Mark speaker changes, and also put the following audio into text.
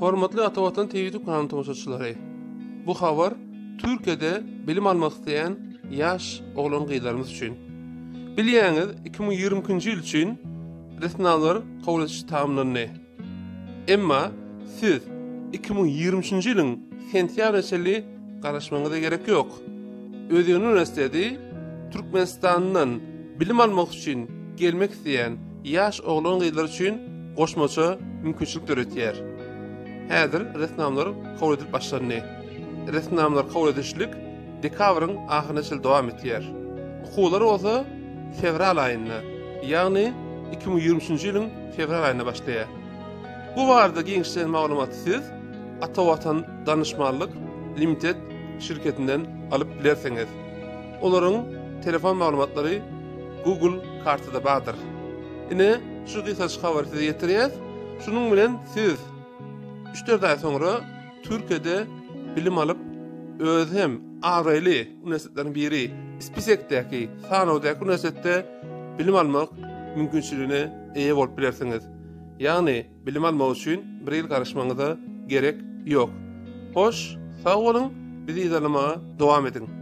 Speaker 1: Hormatly Ata Watan TV YouTube kanalynyň tomaşaçylary! Bu habar Türkiýede bilim almak isleýän ýaş oglan-gyzlarymyz üçin. Bilýäňiz, 2022-nji ýyl üçin resminamalar kabul ediş tamamlandy. Emma siz 2023-nji ýylyň sentýabryna çenli garaşmagyňyza gerek ýok. Özýen uniwersiteti Türkmenistandan bilim almak üçin gelmek isleýän ýaş oglan-gyzlar üçin goşmaça mümkinçilik döretýär. Häzir resminamalar kabul edilip başlandy. Resminamalar kabul edişlik dekabryň ahyryna çenli dowam etýär. Okuwlar bolsa fewral aýynda, ýagny 2023-nji ýylyň fewral aýynda başlaýar. Bu barada giňişleýin maglumaty siz Ata Watan Danyşmanlyk Limited şirketinden alyp bilersiňiz. Olaryň telefon maglumatlary Google kartada bardyr. Ine, şu gysajyk habary size ýetirýäs. Şunuň bilen siz üç-dört aý soňra Türkiýede bilim alyp, özi hem abraýly uniwersitetleriň biri, spisekdäki, sanawdaky uniwersitetde bilim almak mümkinçiligine eýe bolup bilersiňiz. Ýagny, bilim almak üçin bir ýyl garaşmagyňyza gerek ýok. Hoş, sag boluň, bizi yzarlamaga dowam ediň!